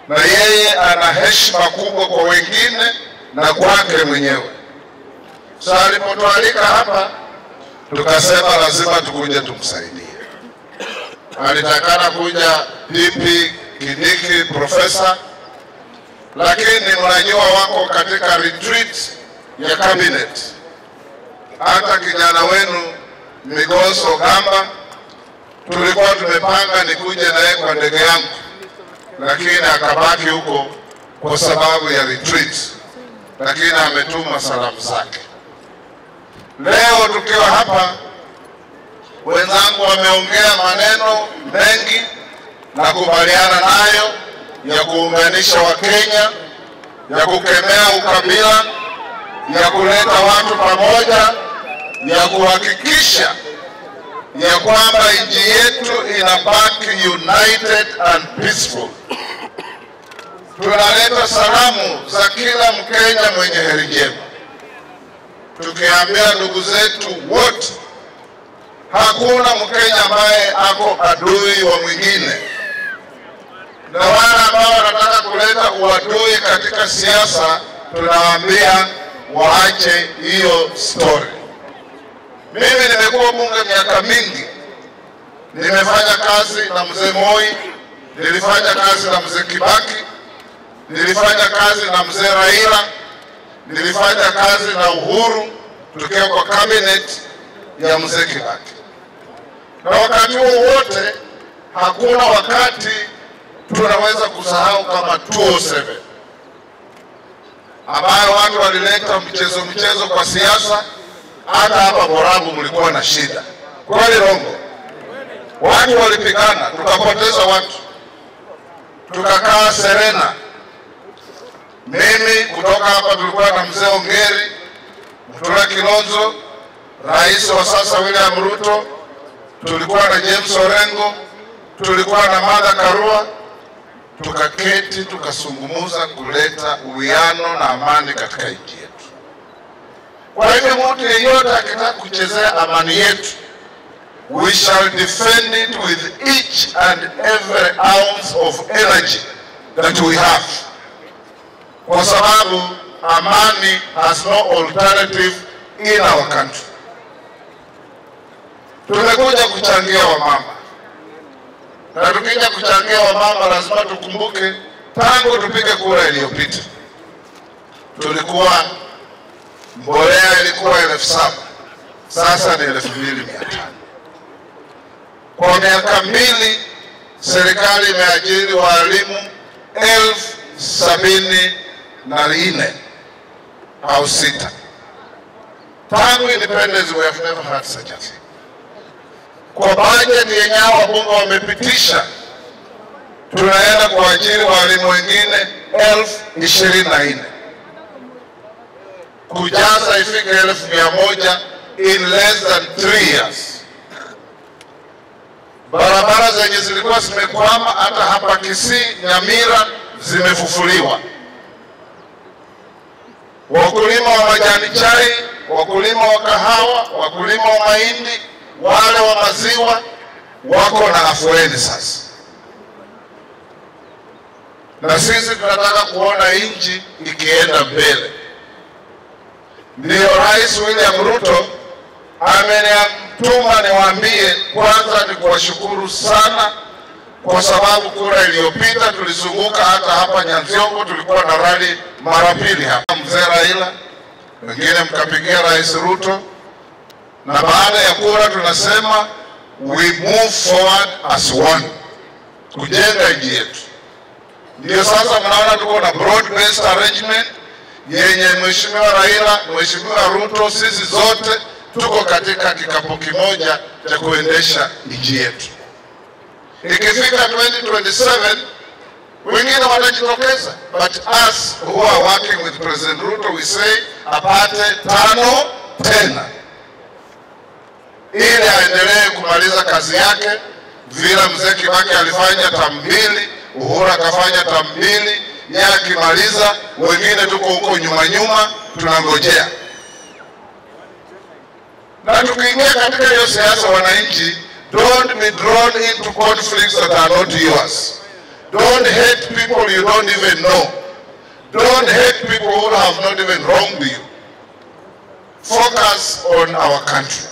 Na yeye ana heshima kubwa kwa wengine na kwake mwenyewe. Sasa alipotualika hapa tukasema lazima tukuje tumsaidie. Alitakana kuja PP Kindiki profesa, lakini mnajua wako katika retreat ya cabinet. Hata kijana wenu Migoso Gamba tulikuwa tumepanga nikuje naye kwa ndege yangu, lakini akabaki huko kwa sababu ya retreat, lakini ametuma salamu zake. Leo tukiwa hapa, wenzangu wameongea maneno mengi na kubaliana nayo ya kuunganisha Wakenya, ya kukemea ukabila, ya kuleta watu pamoja, ya kuhakikisha ya kwamba nchi yetu inabaki united and peaceful. Tunaleta salamu za kila Mkenya mwenye heri njema, tukiambia ndugu zetu wote, hakuna Mkenya ambaye ako adui wa mwingine. Na wale ambao wanataka kuleta uadui katika siasa, tunawaambia waache hiyo story. Mimi nimekuwa bunge miaka mingi. Nimefanya kazi na Mzee Moi, nilifanya kazi na Mzee Kibaki, nilifanya kazi na Mzee Raila, nilifanya kazi na Uhuru tukiwa kwa cabinet ya Mzee Kibaki. Na wakati huo wote hakuna wakati tunaweza kusahau kama 2007 ambayo watu walileta mchezo kwa siasa. Hata hapa Borabu mlikuwa na shida. Kweli rongo? Watu walipigana, tukapoteza watu. Tukakaa Serena. Mimi kutoka hapa tulikuwa na Mzee Ongeri, Mutula Kilonzo, Rais wa sasa William Ruto, tulikuwa na James Orengo, tulikuwa na Martha Karua. Tukaketi tukasungumuza kuleta uwiano na amani katika nchi yetu. Kwa hivyo mtu yeyote akitaka kuchezea amani yetu, we shall defend it with each and every ounce of energy that we have. Kwa sababu amani has no alternative in our country. Tumekuja kuchangia wamama. Na tukija kuchangia wamama lazima tukumbuke tangu tupige kura iliyopita tulikuwa mbolea ilikuwa 7,000, sasa ni 2,500. Kwa miaka 2 serikali imeajiri walimu 74,000 au 6. Tangu independence we have never had such a thing. Kwa budget yenye wabunge wamepitisha, tunaenda kuajiri walimu wengine 24,000. Kujaza ifike 100,000 in less than 3 years. Barabara zenye zilikuwa zimekwama hata hapa Kisii, Nyamira zimefufuliwa. Wakulima wa majani chai, wakulima wa kahawa, wakulima wa mahindi, wale wa maziwa wako na afueni sasa. Na sisi tunataka kuona nchi ikienda mbele. Ndio Rais William Ruto amenituma niwaambie, kwanza ni kuwashukuru sana kwa sababu kura iliyopita tulizunguka hata hapa Nyanziongo, tulikuwa na rally mara pili hapa. Mzee Raila, wengine mkapigia Rais Ruto. Na baada ya kura tunasema we move forward as one, kujenga nchi yetu. Ndio sasa mnaona tuko na broad based arrangement yenye Mheshimiwa Raila, Mheshimiwa Ruto, sisi zote tuko katika kikapu kimoja cha kuendesha nchi yetu. Ikifika 2027 wengine watajitokeza, but us who are working with President Ruto we say apate 5 tena ili aendelee kumaliza kazi yake vile Mzee Kibaki alifanya term 2, Uhuru akafanya term 2, yeye akimaliza wengine tuko huko nyuma nyuma tunangojea. Na tukiingia katika hiyo siasa, wananchi, don't be drawn into conflicts that are not yours. Don't hate people you you don't even know. Don't hate people who have not even wronged you. Focus on our country.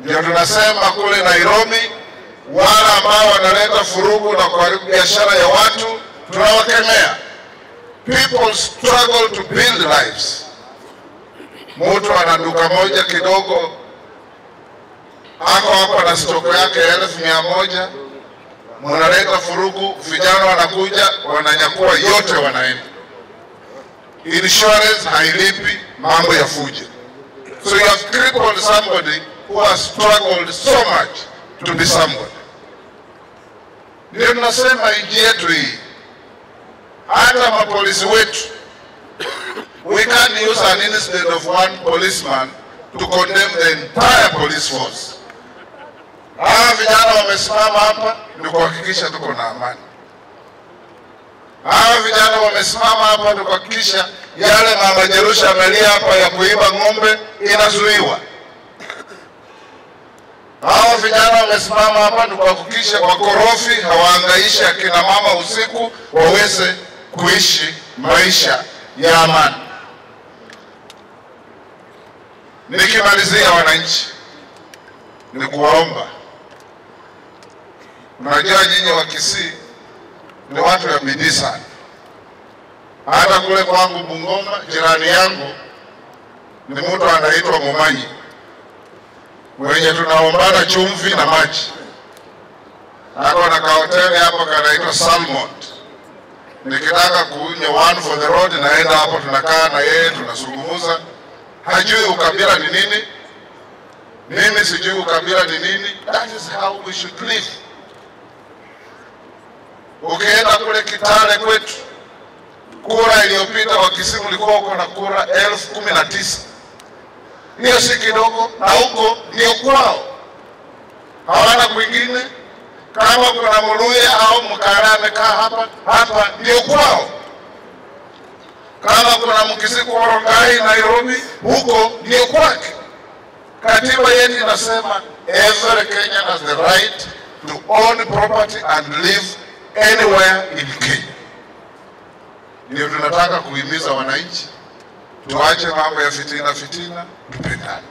Ndio tunasema kule Nairobi, wale ambao wanaleta furugu na kuharibu biashara ya watu, tunawakemea. People struggle to build lives. Mtu ana duka moja kidogo, ako hapa na stoko yake 100,000, mnaleta furugu, vijana wanakuja, wananyakua yote, wanaenda. Insurance hailipi, mambo ya fujo. So you have crippled somebody who has struggled so much to be somebody. Ndio tunasema nchi yetu hii, hata mapolisi wetu, we can't use an incident of one policeman to condemn the entire police force. Hawa vijana wamesimama hapa ni kuhakikisha tuko na amani. Hawa vijana wamesimama hapa ni kuhakikisha yale mama Jerusha amelia hapa ya kuiba ng'ombe inazuiwa. Hawa vijana wamesimama hapa ni kuhakikisha wakorofi hawaangaishi akina mama usiku, waweze kuishi maisha ya amani. Nikimalizia wananchi, ni kuwaomba. Unajua nyinyi wa Kisii ni watu wa bidii sana. Hata kule kwangu Bungoma, jirani yangu ni mtu anaitwa Mumanyi, mwenye tunaombana chumvi na maji. Ako na kahoteli hapo kanaitwa Salmont. Nikitaka kunywa one for the road naenda hapo, tunakaa na yeye tunazungumza. Hajui ukabila ni nini, mimi sijui ukabila ni nini. That is how we should live. Ukienda kule Kitale kwetu, kura iliyopita wa Kisii ulikuwa uko na kura 19,000. Hiyo si kidogo, na huko ndio kwao, hawana kwingine. Kama kuna Mluya au Mkara amekaa hapa, hapa ndio kwao. Kama kuna Mkisii kwa Rongai Nairobi, huko ndio kwake. Katiba yetu inasema every Kenyan has the right to own property and live anywhere in Kenya. Ndio tunataka kuhimiza wananchi tuache mambo ya fitina fitina, tupendane.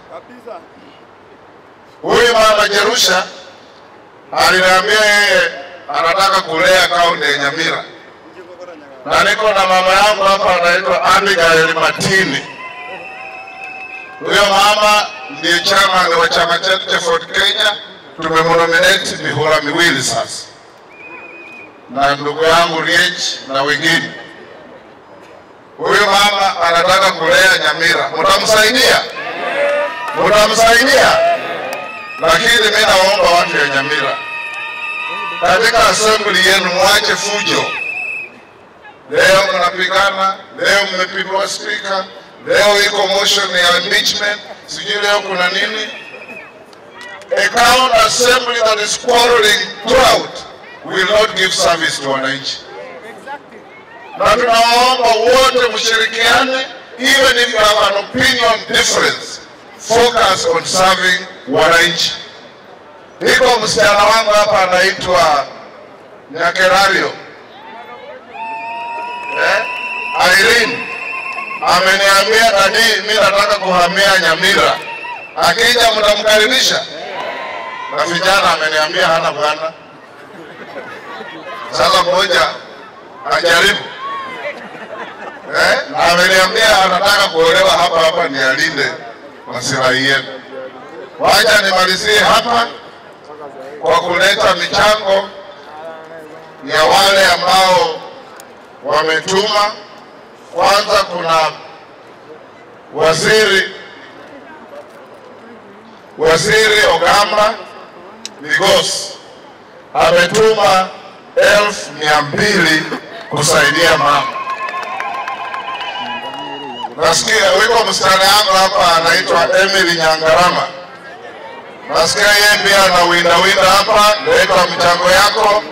Huyu mama Jerusha aliniambia yeye anataka kulea kaunti ya Nyamira. Na niko na mama yangu hapa anaitwa Abigail Matini. Huyo mama ndiye chairman wa chama chetu cha Ford Kenya. Tumemnominate mihula miwili sasa, na ndugu yangu Riech na wengine. Huyo mama anataka kulea Nyamira. Mtamsaidia? Mtamsaidia? Lakini mimi naomba watu ya Nyamira, katika assembly yenu mwache fujo. Leo mnapigana, leo mmepindua speaker, leo iko motion ya impeachment, sijui leo kuna nini. A county assembly that is quarreling throughout will not give service to wananchi. Na tunawaomba wote mshirikiane, even if you have an opinion difference, focus on serving wananchi. Iko msichana wangu hapa anaitwa Nyakerario, Irene, ameniambia dadi, mimi nataka kuhamia Nyamira. Akija mtamkaribisha? Na vijana ameniambia hana bwana. Sasa mmoja ajaribu. Ameniambia anataka kuolewa hapa hapa, ni alinde maslahi yenu. Wacha nimalizie hapa kwa kuleta michango ya wale ambao wametuma. Kwanza kuna Waziri Ogamba Migos ametuma 200,000 kusaidia mama. Nasikia wiko msichana yangu hapa anaitwa Emily Nyangarama. Nasikia yeye pia anawinda winda hapa, leta mchango yako.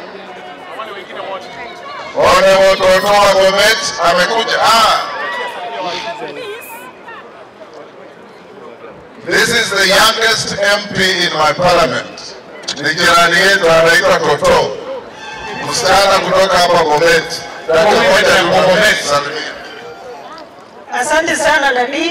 One watoto wa Bomet amekuja. This is the youngest MP in my parliament. Ni jirani yetu anaitwa Toto. Msichana kutoka hapa Bomet. Bomet. Dakika moja tu, salimia. Asante sana nabii.